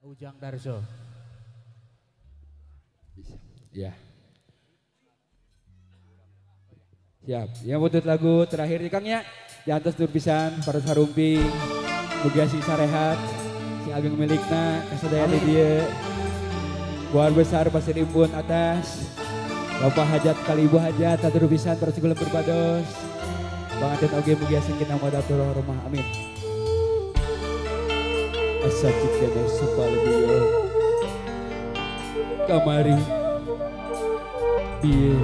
Ujang Darso. Ya. Siap. Yang butuh lagu terakhir nih Kang ya. Diantos dur pisan para sarumping. Mugia sing sarehat, sing ageng milikna kasadaya di dieu. Buar besar Pasir Impun atas. Bapak hajat kali ibu hajat hatur pisan para segala berbados. Panganten oge mugia sing kina modatul rumah amin. Asa cikene supalbiyo. Kamari bieu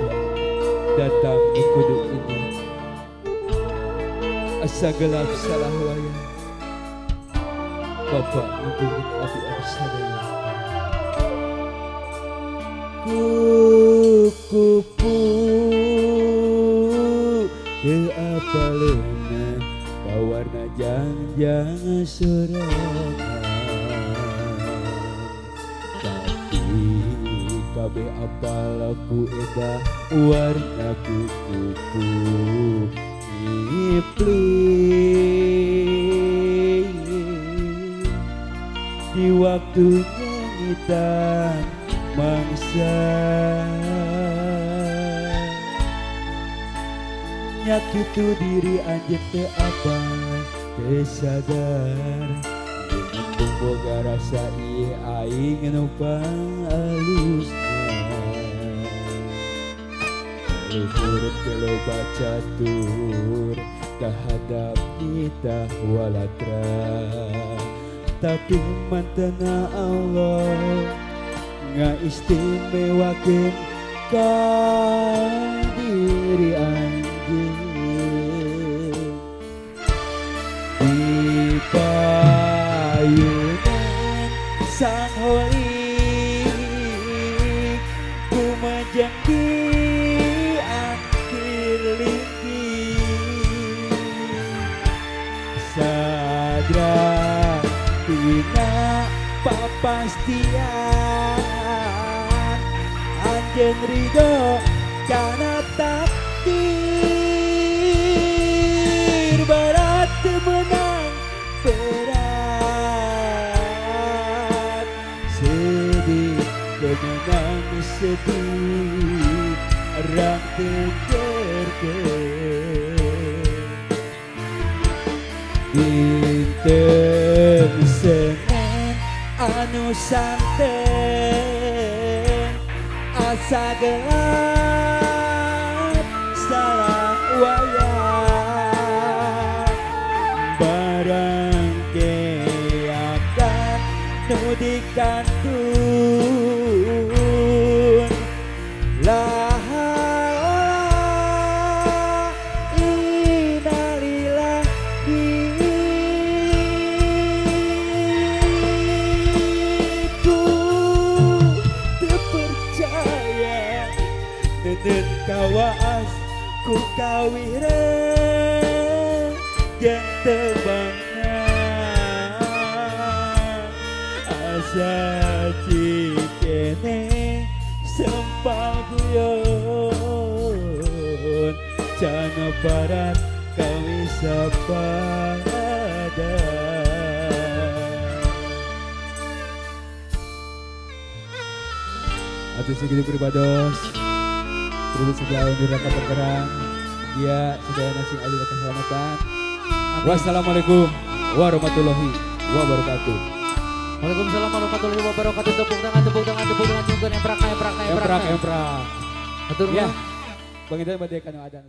datang di kudu ini. Asa gelap salah waya. Bapak ngubungin abi abi sadaya. Kukupu teu apaleuna kawarna jangjang sorangan. Tapi kabeh apal ku eta warna kukupu ngipling. Di waktunya ngitan mangsa nyakitu diri anjeun teu apal teu sadar. Jeung boga rasa ieu aing nu pangalusna. Luhur teu loba catur kahadap kita walatra. Tapi mantena Allah ngaistimewakeun ka diri anjeun. Di payunan sang holik kumajeng di akhir linggi. Sadra tina papastian anjeun ridho kana takdir. Berat menang berat sedih menang sedih rang tekerkeun. Dinten Senin anu santen asa gelap salah wayah. Barang keakan nu dikantun la haula innalillahi. Ku teu percaya nenen kawaas ku kawireng jeung tebangan. Asa cikene sempal guyon cana parat kawisa pada. Atuh segitu pribados. Terus sejauh di rangka bergerak. Dia sedaya nasi adi keselamatan. Wassalamualaikum warahmatullahi wabarakatuh. Waalaikumsalam warahmatullahi wabarakatuh. Tepuk tangan, tepuk tangan, tepuk tangan juga emprak, emprak, emprak, emprak, emprak. Atur ya. Bang Idan badai kanu adan.